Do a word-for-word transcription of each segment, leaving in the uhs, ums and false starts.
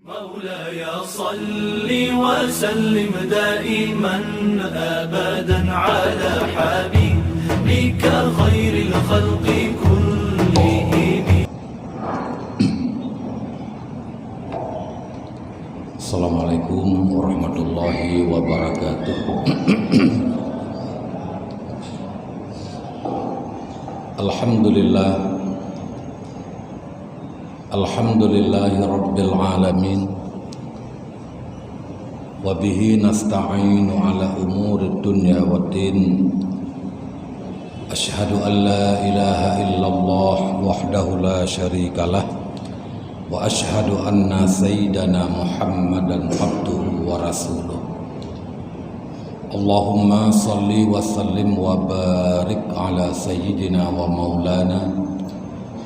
مولاي صل وسلم دائما أبدا على حبيبك خير الخلق كلهم. Assalamualaikum warahmatullahi wabarakatuh. Alhamdulillah. Alhamdulillahi rabbil alamin. Wa bihi nasta'inu ala umurid dunya waddin. Asyhadu an la ilaha illallah wahdahu la syarikalah. Wa asyhadu anna sayyidana Muhammadan abduhu wa rasuluh. Allahumma salli wa sallim wa barik ala sayyidina wa maulana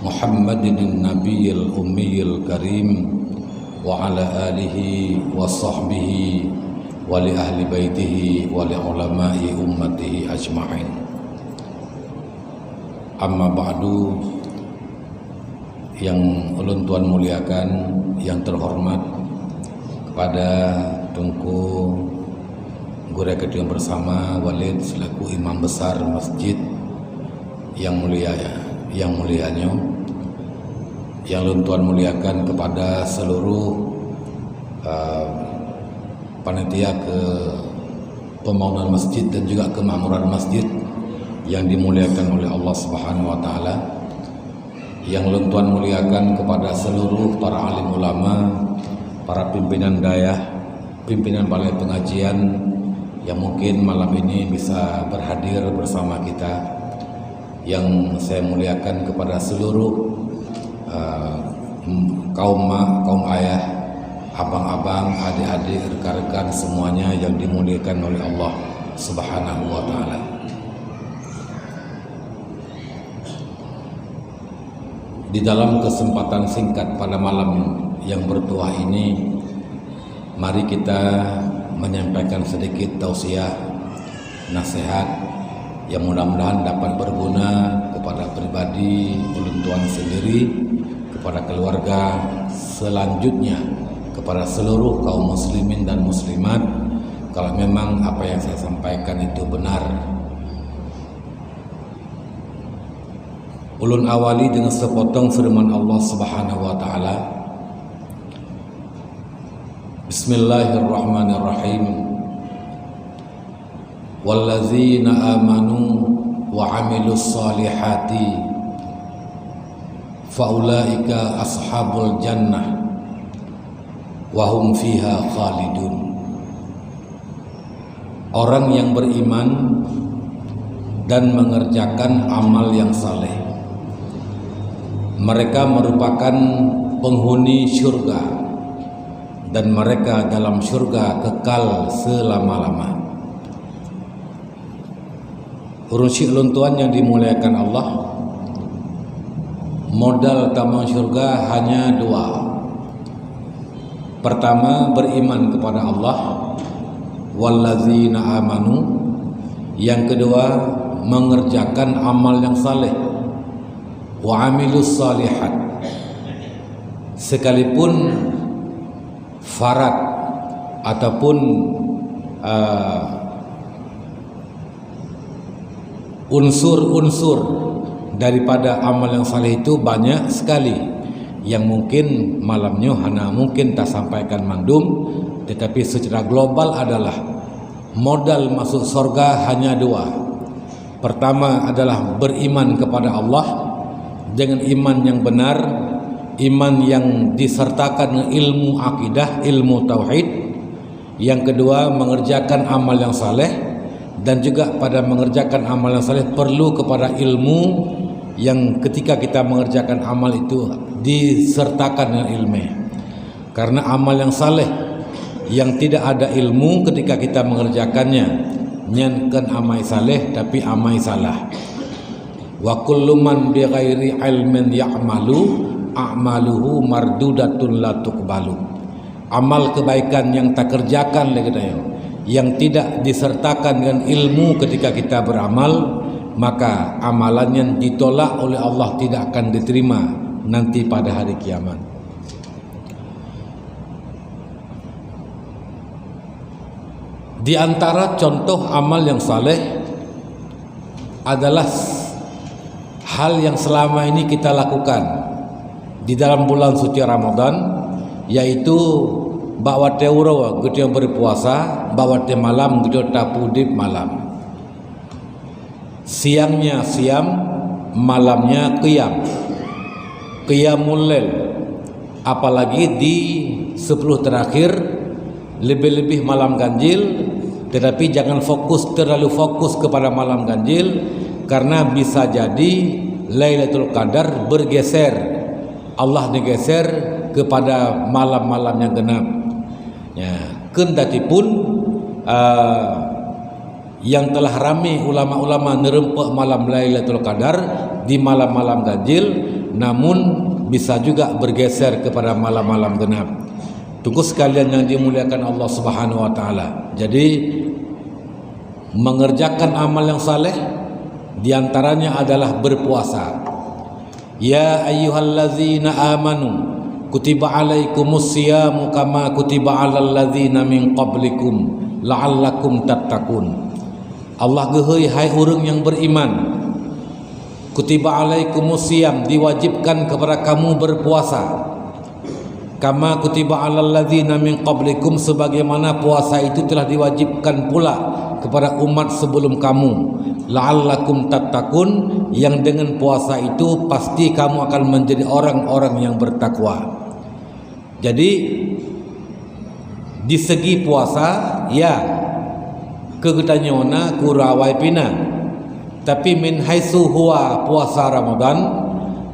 Muhammadin nabiyil ummiyil karim wa ala alihi wa sahbihi wa li ahli baitihi wa li ulama'i ummatihi ajma'in. Amma ba'du, yang ulôn tuan muliakan, yang terhormat kepada Teungku Gurée Keudroe Bersama Walid selaku Imam Besar Masjid yang mulia, yang mulia nyoe, yang ulôn tuan muliakan kepada seluruh, uh, panitia ke pembangunan masjid dan juga kemakmuran masjid yang dimuliakan oleh Allah Subhanahu wa Taala. Yang ulôn tuan muliakan kepada seluruh para alim ulama, para pimpinan dayah, pimpinan balai pengajian yang mungkin malam ini bisa berhadir bersama kita. Yang saya muliakan kepada seluruh, uh, kaum mak, kaum ayah, abang-abang, adik-adik, rekan-rekan semuanya yang dimuliakan oleh Allah Subhanahu wa Taala. Di dalam kesempatan singkat pada malam yang bertuah ini, mari kita menyampaikan sedikit tausiah, nasihat yang mudah-mudahan dapat berguna kepada pribadi ulôn tuan sendiri, kepada keluarga, selanjutnya kepada seluruh kaum muslimin dan muslimat, kalau memang apa yang saya sampaikan itu benar. Ulôn awali dengan sepotong firman Allah Subhanahu wa Taala. Bismillahirrahmanirrahim. Wallazina amanu wa amilus salihati faulaika ashabul jannah wa hum fiha khalidun. Orang yang beriman dan mengerjakan amal yang saleh, mereka merupakan penghuni syurga, dan mereka dalam syurga kekal selama-lama. Ureuëng syik lôn tuan yang dimuliakan Allah, modal tamong syurga hanya dua. Pertama, beriman kepada Allah, wallazina amanu. Yang kedua, mengerjakan amal yang saleh, wa amilus salihat. Sekalipun farad ataupun, uh, unsur-unsur daripada amal yang saleh itu banyak sekali, yang mungkin malam nyoe hana mungkin tasampaikan mandum, tetapi secara global adalah modal masuk sorga hanya dua. Pertama adalah beriman kepada Allah dengan iman yang benar, iman yang disertakan dengan ilmu akidah, ilmu tauhid. Yang kedua, mengerjakan amal yang saleh, dan juga pada mengerjakan amal yang saleh perlu kepada ilmu yang ketika kita mengerjakan amal itu disertakan dengan ilmu. Karena amal yang saleh yang tidak ada ilmu ketika kita mengerjakannya, nyan kon amai saleh tapi amai salah. Wa kullu man bi ghairi ilmin ya'malu, a'maluhu mardudatun la tuqbalu. Amal kebaikan yang takerjakan lé geutanyoe, yang tidak disertakan dengan ilmu ketika kita beramal, maka amalan nyan ditolak oleh Allah, tidak akan diterima nanti pada hari kiamat. Di antara contoh amal yang saleh adalah hal yang selama ini kita lakukan di dalam bulan suci Ramadan, yaitu bak watée uroe geutanyoe berpuasa, bak watée malam geutanyoe tapeudeb malam. Siangnya siam, malamnya qiyam. Qiyamul lail, apalagi di sepuluh terakhir, lebih-lebih malam ganjil, tetapi jangan fokus, terlalu fokus kepada malam ganjil, karena bisa jadi Lailatul Qadar bergeser, Allah digeser kepada malam-malam yang genap. Ya, kendati pun, ah, yang telah ramé ulama-ulama neureumpok malam Lailatul Qadar di malam-malam ganjil, namun bisa juga bergeser kepada malam-malam genap. Teungku sekalian yang dimuliakan Allah Subhanahu wa Taala. Jadi, mengerjakan amal yang saleh, di antaranya adalah berpuasa. Ya ayyuhallazina amanu, kutiba alaikumus siyamu kama kutiba alal ladzina min qablikum la'allakum tattaqun. Allah geuhôi, hai ureuëng nyang beriman, kutiba alaikumus siyam, diwajibkan kepada kamu berpuasa. Kama kutiba alal ladzina min qablikum, sebagaimana puasa itu telah diwajibkan pula kepada umat sebelum kamu, la'allakum tattaqun, yang dengan puasa itu pasti kamu akan menjadi orang-orang yang bertakwa. Jadi, di segi puasa, ya, keu geutanyoe na, keu ureuëng awai pih na. Tapi min haitsu huwa puasa Ramadan,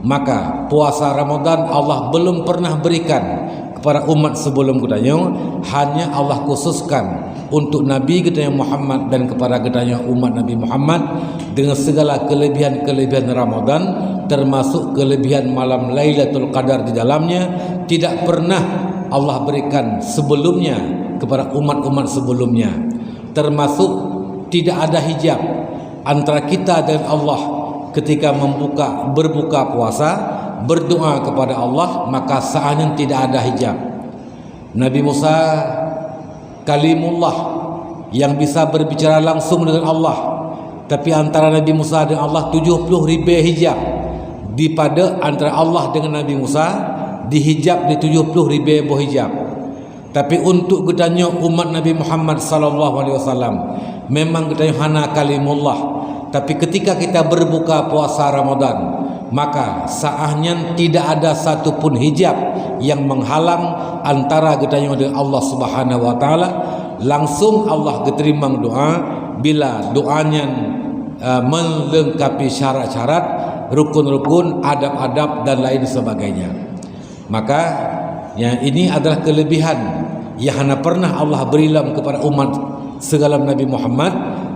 maka puasa Ramadan Allah belum pernah berikan kepada umat sebelum geutanyoe, hanya Allah khususkan untuk Nabi geutanyoe Muhammad dan kepada geutanyoe umat Nabi Muhammad dengan segala kelebihan-kelebihan Ramadan, termasuk kelebihan malam Lailatul Qadar di dalamnya, tidak pernah Allah berikan sebelumnya kepada umat-umat sebelumnya. Termasuk tidak ada hijab antara kita dengan Allah ketika membuka, berbuka puasa, berdoa kepada Allah, maka saat nyan tidak ada hijab. Nabi Musa Kalimullah yang bisa berbicara langsung dengan Allah, tapi antara Nabi Musa dengan Allah tujuh puluh ribée hijab. Dipada antara Allah dengan Nabi Musa, dihijab di tujuh puluh ribée boh hijab. Tapi untuk geutanyoe umat Nabi Muhammad sallallahu alaihi wasallam, memang geutanyoe hana Kalimullah. Tapi ketika kita berbuka puasa Ramadan, maka saat nyan tidak ada satu pun hijab yang menghalang antara geutanyoe dengan Allah Subhanahu wa Taala. Langsung Allah geuteurimong doa bila doa nyan, eh, melengkapi syarat-syarat, rukun-rukun, adab-adab, dan lain sebagainya. Maka, ya, ini adalah kelebihan yang hana pernah Allah beri lom kepada umat seugolom Nabi Muhammad,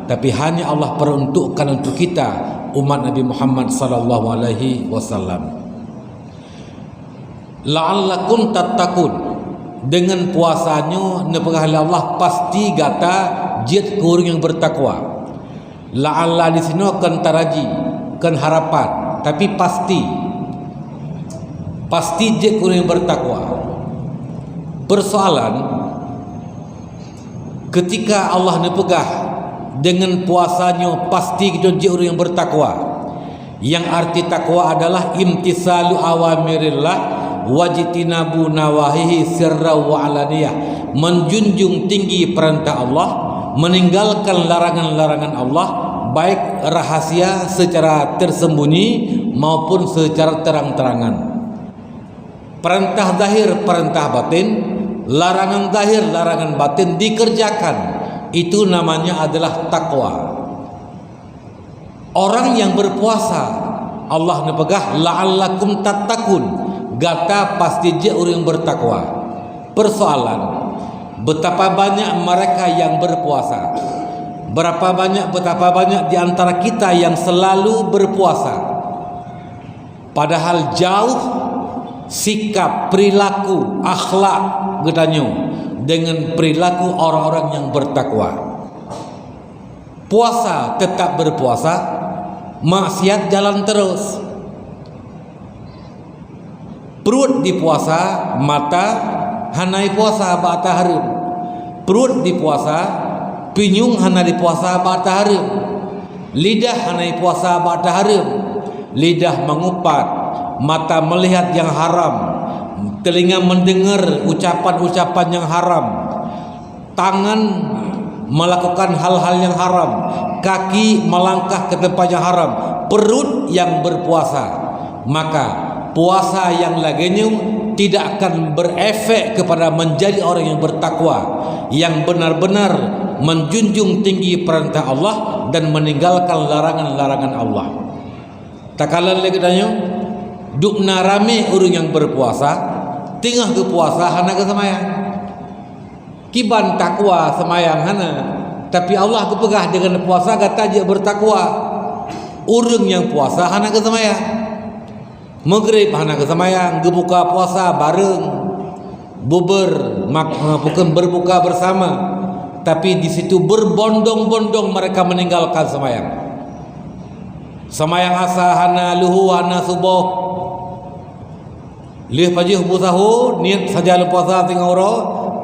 tapi hanya Allah peruntukkan untuk kita, umat Nabi Muhammad sallallahu alaihi wasallam. La'allakum tattaqun. Dengan puasa nyoe neupeugah lé Allah, pasti gata jeuet keu ureuëng nyang bertakwa. La'alla disinoe kon taraji, kon harapan, tapi pasti. Pasti jeuet keu ureuëng nyang bertakwa. Persoalan, ketika Allah neupeugah, dengan puasa nyoe pasti geutanyoe jeuet ureuëng nyang bertakwa. Yang arti takwa adalah imtisalu awamirillah wajtinabu nawahihi sirra wa alaniyah, menjunjung tinggi perintah Allah, meninggalkan larangan-larangan Allah, baik rahasia secara tersembunyi maupun secara terang-terangan. Perintah zahir, perintah batin, larangan zahir, larangan batin dikerjakan, itu namanya adalah takwa. Orang yang berpuasa, Allah neupeugah, "La'allakum tattaqun," gata pasti jeuet ureuëng bertakwa. Persoalan, betapa banyak mereka yang berpuasa? Berapa banyak, betapa banyak di antara kita yang selalu berpuasa? Padahal jauh sikap, perilaku, akhlak geutanyoe dengan perilaku orang-orang yang bertakwa. Puasa tetap berpuasa, maksiat jalan terus. Pruet dipuasa, mata hana ipuasa bak ata hareuem. Pruet dipuasa, Pinyueng hana jipuasa bak hareuem. Lidah hana jipuasa bak hareuem. Lidah mengupat, mata melihat yang haram, telinga mendengar ucapan-ucapan yang haram, tangan melakukan hal-hal yang haram, kaki melangkah ke tempat yang haram, perut yang berpuasa. Maka puasa yang lagée nyoe tidak akan berefek kepada menjadi orang yang bertakwa, yang benar-benar menjunjung tinggi perintah Allah dan meninggalkan larangan-larangan Allah. Takalon lé geutanyoe, dubna ramé ureuëng nyang berpuasa, teungoh geupuasa hana geuseumayang. Kiban takwa seumayang hana, tapi Allah geupeugah deungon puasa gata jeuet bertakwa. Ureuëng nyang puasa hana geuseumayang. Maghrib hana geuseumayang, geubuka puasa bareng, buber, mak-, eh, bukan berbuka bersama, tapi di situ berbondong-bondong mereka meninggalkan seumayang. Seumayang asa hana, luhô hana, suboh. Lheueh pajoh bu sahô, niet saja lôn puasa singoh uroe,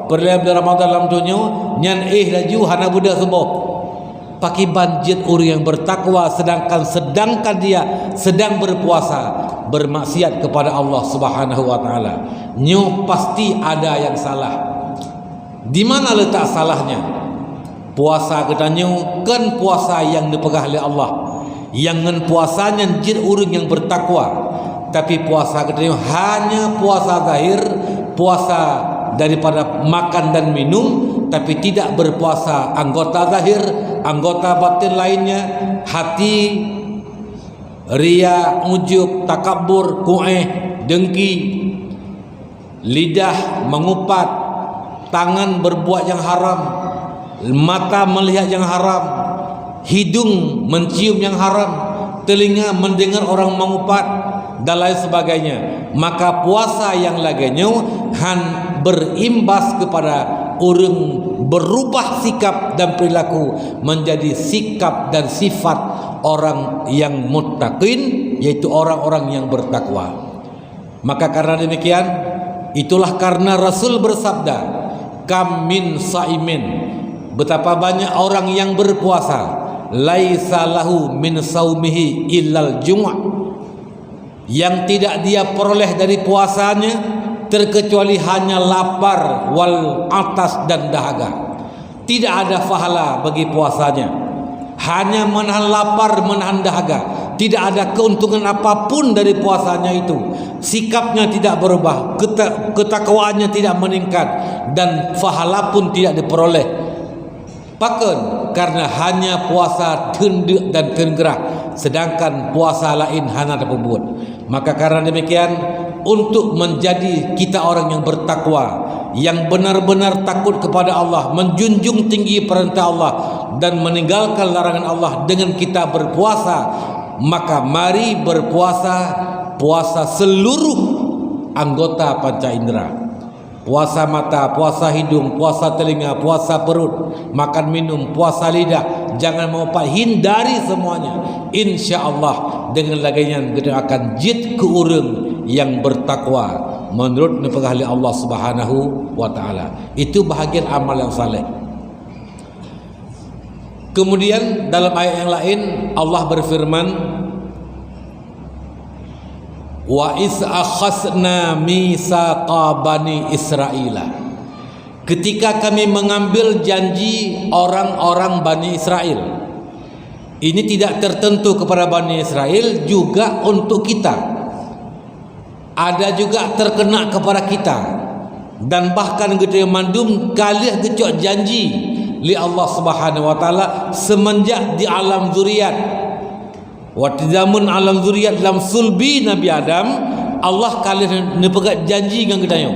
peureulée bulan Ramadhan lam donya, nyan éh laju hana beudôh suboh. Pakiban jeuet ureuëng nyang bertakwa, sedangkan, sedangkan dia sedang berpuasa, bermaksiat kepada Allah Subhanahu wa Taala. Nyoe pasti ada yang salah. Di mana letak salahnya? Puasa geutanyoe kon puasa nyang neupeugah lé Allah. Nyang ngon puasa nyan jeuet ureuëng nyang bertakwa. Tapi puasa geutanyoe hanya puasa zahir, puasa daripada makan dan minum, tapi tidak berpuasa anggota zahir, anggota batin lainnya, hati, ria, ujub, takabur, kuéh, dengki. Lidah mengupat, tangan berbuat yang haram, mata melihat yang haram, hidung mencium yang haram, telinga mendengar orang mengupat, dan lain sebagainya. Maka puasa yang lagée nyoe han berimbas kepada ureuëng berubah sikap dan perilaku menjadi sikap dan sifat orang yang muttaqin, yaitu orang-orang yang bertakwa. Maka karena demikian, itulah karena Rasul bersabda, "Kam min saimin, betapa banyak orang yang berpuasa, laisa lahu min saumihi illal ju', yang tidak dia peroleh dari puasanya terkecuali hanya lapar, wal atas, dan dahaga." Tidak ada pahala bagi puasanya. Hanya menahan lapar, menahan dahaga. Tidak ada keuntungan apapun dari puasanya itu. Sikapnya tidak berubah, keta-, ketakwaannya tidak meningkat, dan pahala pun tidak diperoleh. Pakon? Karena hanya puasa teundeuk dan teunggeurah, sedangkan puasa laén hana tapeubuet. Maka karena demikian, untuk menjadi kita orang yang bertakwa, yang benar-benar takut kepada Allah, menjunjung tinggi perintah Allah, dan meninggalkan larangan Allah dengan kita berpuasa, maka mari berpuasa, puasa seluruh anggota panca indera. Puasa mata, puasa hidung, puasa telinga, puasa perut, makan minum, puasa lidah, jangan mau pa-, hindari semuanya. Insya Allah, dengan lagée nyan geutanyoe akan jeuet keu ureuëng nyang bertakwa, menurut neupeugah lé Allah Subhanahu wa Taala. Itu bahagian amal yang saleh. Kemudian dalam ayat yang lain, Allah berfirman, "Wa iz akhazna mitsaqa bani Israila." Ketika Kami mengambil janji orang-orang Bani Israel. Ini tidak tertentu kepada Bani Israel, juga untuk kita. Ada juga terkena kepada kita. Dan bahkan geutanyoe mandum ka lheueh geucok janji lé Allah Subhanahu wa Taala semenjak di alam zuriat. Watée jameun alam zuriat lam sulbi Nabi Adam, Allah ka lheueh neupeugah janji ngon geutanyoe.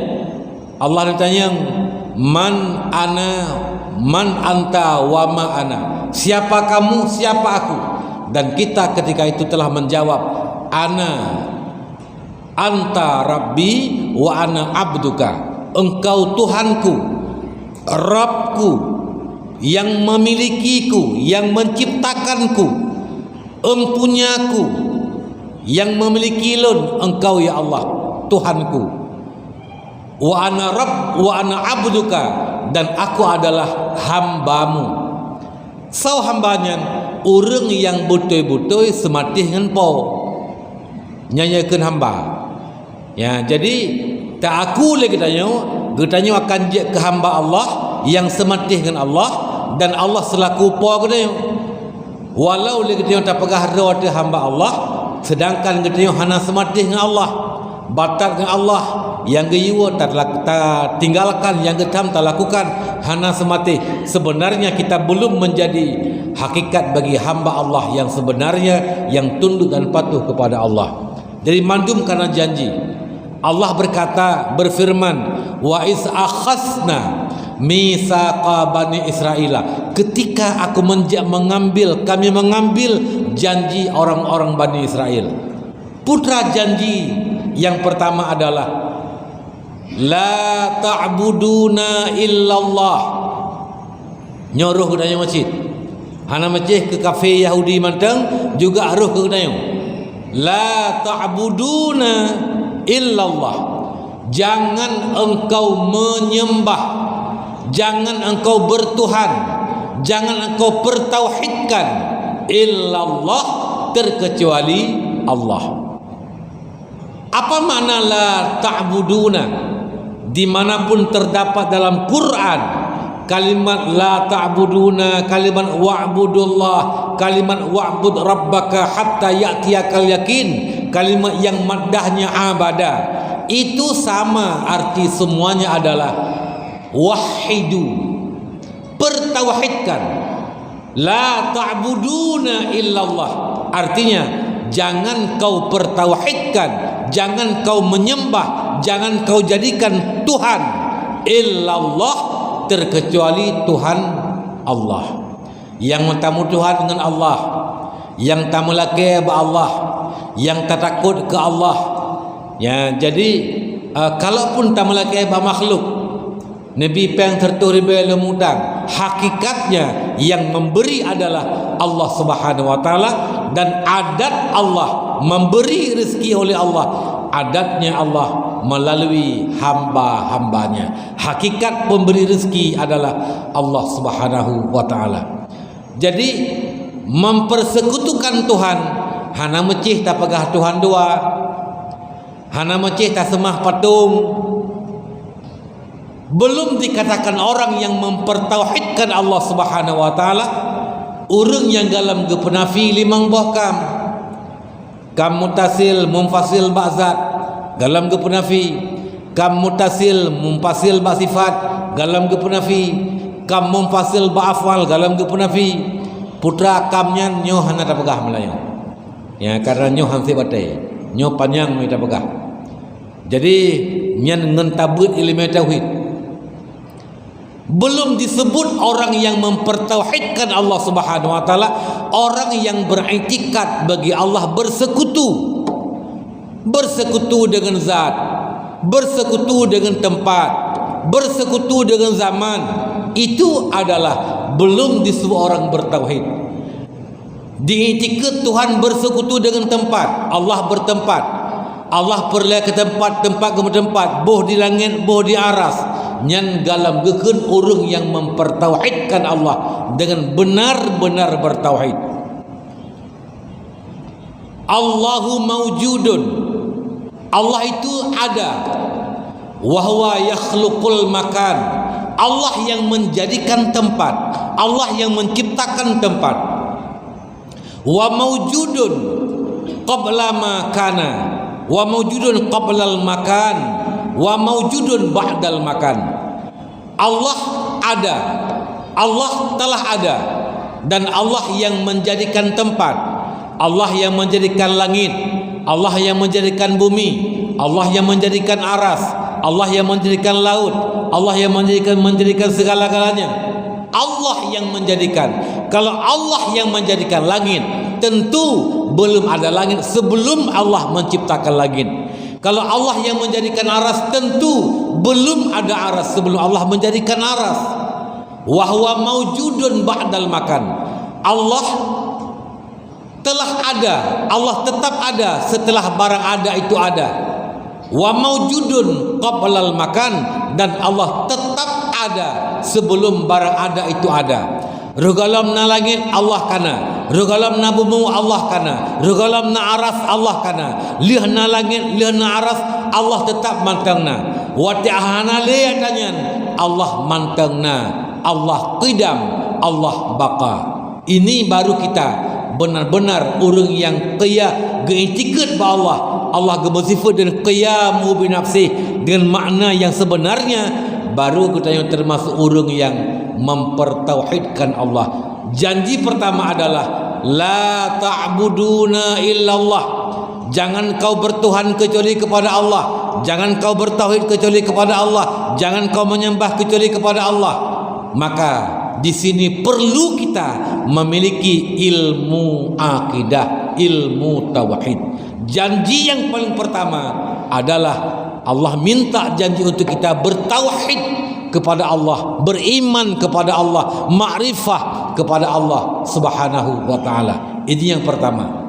Allah neutanyong, "Man ana, man anta wa ma ana?" Siapa kamu, siapa aku? Dan kita ketika itu telah menjawab, "Ana, anta Rabbi wa ana abduka." Engkau Tuhanku, Rabbku, yang memilikiku, yang menciptakanku, empunyaku, yang memiliki lôn, Engkau ya Allah, Tuhanku. "Wa ana Rabb, wa ana abduka," dan aku adalah hambamu. Soe hamba nyan? Ureuëng nyang beutôi-beutôi seumatéh ngon Po. Nyan nyang kheun hamba. Ya, jadi, taaku lé geutanyoe, geutanyoe akan jeuet keu hamba Allah nyang seumatéh ngon Allah, dan Allah seulaku Po geutanyoe. Walau lé geutanyoe tapeugah droe teuh hamba Allah, seudangkan geutanyoe hana seumatéh ngon Allah, batat ngon Allah, nyang geuyue tatala-, tatinggalkan, nyang geutam talakukan, hana seumatéh. Sebenarnya kita belum menjadi hakikat bagi hamba Allah yang sebenarnya, yang tunduk dan patuh kepada Allah. Jadi, mandum karena janji. Allah berkata, berfirman, "Wa iz akhazna mitsaqa bani Israila." Ketika aku menja-, mengambil, kami mengambil janji orang-orang Bani Israel. Putra janji yang pertama adalah, "La ta'buduna illallah." Nyoe roh geutanyoe meucit. Hana meucit keu kafé Yahudi mantong, juga roh keu geutanyoe. "La ta'buduna illallah." Jangan engkau menyembah, jangan engkau bertuhan, jangan engkau pertauhidkan illallah, terkecuali Allah. Apa makna la ta'buduna? Dimanapun terdapat dalam Quran, kalimat la ta'buduna, kalimat wa'budullah, kalimat wa'bud rabbaka hatta ya'tiyakal yakin, kalimat yang maddahnya abada, itu sama arti semuanya adalah wahidu, pertauhidkan. La ta'buduna illallah. Artinya, jangan kau pertauhidkan, jangan kau menyembah, jangan kau jadikan Tuhan illallah, terkecuali Tuhan Allah. Nyang tamutuhan ngon Allah, nyang tameulakée bak Allah, nyang tatakot keu Allah. Ya, jadi, eh, kalaupun tameulakée bak makhluk, neubi péng siratoh ribée lom utang. Hakikatnya, yang memberi adalah Allah Subhanahu wa Taala, dan adat Allah memberi rezeki oleh Allah. Adatnya Allah melalui hamba-hambanya. Hakikat pemberi rezeki adalah Allah Subhanahu wa Taala. Jadi, mempersekutukan Tuhan, hana meucit tapeugah Tuhan dua, hana meucit taseumah patong, belum dikatakan orang yang mempertauhidkan Allah Subhanahu wa Taala, ureuëng nyang gohlom geupeunafi limong boh kam. Kam mutasil, munfasil bak zat, gohlom geupeunafi. Kam mutasil, munfasil bak sifat, gohlom geupeunafi. Kam munfasil bak afal, gohlom geupeunafi. Putra kam nyan nyoe hana tapeugah meulayeue. Ya, karena nyoe han sép batée. Nyoe panyang mita peugah. Jadi, nyan ngon tabeuet iéleumé tauhid. Belum disebut orang yang mempertauhidkan Allah Subhanahu wa Taala, orang yang beriktikad bagi Allah bersekutu. Bersekutu dengan zat, bersekutu dengan tempat, bersekutu dengan zaman. Itu adalah belum disebut orang bertauhid. Diiktikad Tuhan bersekutu dengan tempat, Allah bertempat. Allah peureulée keu tempat, tempat geumeuteumpat, boh di langét, boh di aras. Nyan gohlom geukheun ureuëng nyang mempertauhidkan Allah dengan benar-benar bertauhid. Allahu maujudun. Allah itu ada. Wa huwa yakhluqul makan. Allah yang menjadikan tempat. Allah yang menciptakan tempat. Wa maujudun qabla ma kana, wa maujudun qablal makan, wa maujudun ba'dal makan. Allah ada, Allah telah ada, dan Allah yang menjadikan tempat, Allah yang menjadikan langit, Allah yang menjadikan bumi, Allah yang menjadikan aras, Allah yang menjadikan laut, Allah yang menjadikan, menjadikan segala-galanya. Allah yang menjadikan. Kalau Allah yang menjadikan langit, tentu belum ada langit sebelum Allah menciptakan langit. Kalau Allah yang menjadikan aras, tentu belum ada aras sebelum Allah menjadikan aras. Wa huwa maujudun ba'dal makan. Allah telah ada, Allah tetap ada setelah barang ada itu ada. Wa maujudun qablal makan, dan Allah tetap ada sebelum barang ada itu ada. Rôh gohlom na langét, Allah ka na. Rôh gohlom na bumoe, Allah ka na. Rôh gohlom na aras, Allah ka na. Lheueh na langét, lheueh na aras, Allah teutap mantong na. Watée hana lé atra nyan, Allah mantong na. Allah qidam, Allah baqa. Ini baru kita benar-benar ureuëng nyang qiyam, geuiktikeuet bak Allah. Allah geumeusifeuet deungon qiyamu binafsih, deungon makna nyang sebenarnya, baru geutanyoe teumasuk ureuëng nyang mempertauhidkan Allah. Janji pertama adalah, "La ta'buduna illallah." Jangan kau bertuhan kecuali kepada Allah. Jangan kau bertauhid kecuali kepada Allah. Jangan kau menyembah kecuali kepada Allah. Maka di sini perlu kita memiliki ilmu akidah, ilmu tauhid. Janji yang paling pertama adalah Allah minta janji untuk kita bertauhid kepada Allah, beriman kepada Allah, makrifah kepada Allah Subhanahu wa taala. Ini yang pertama.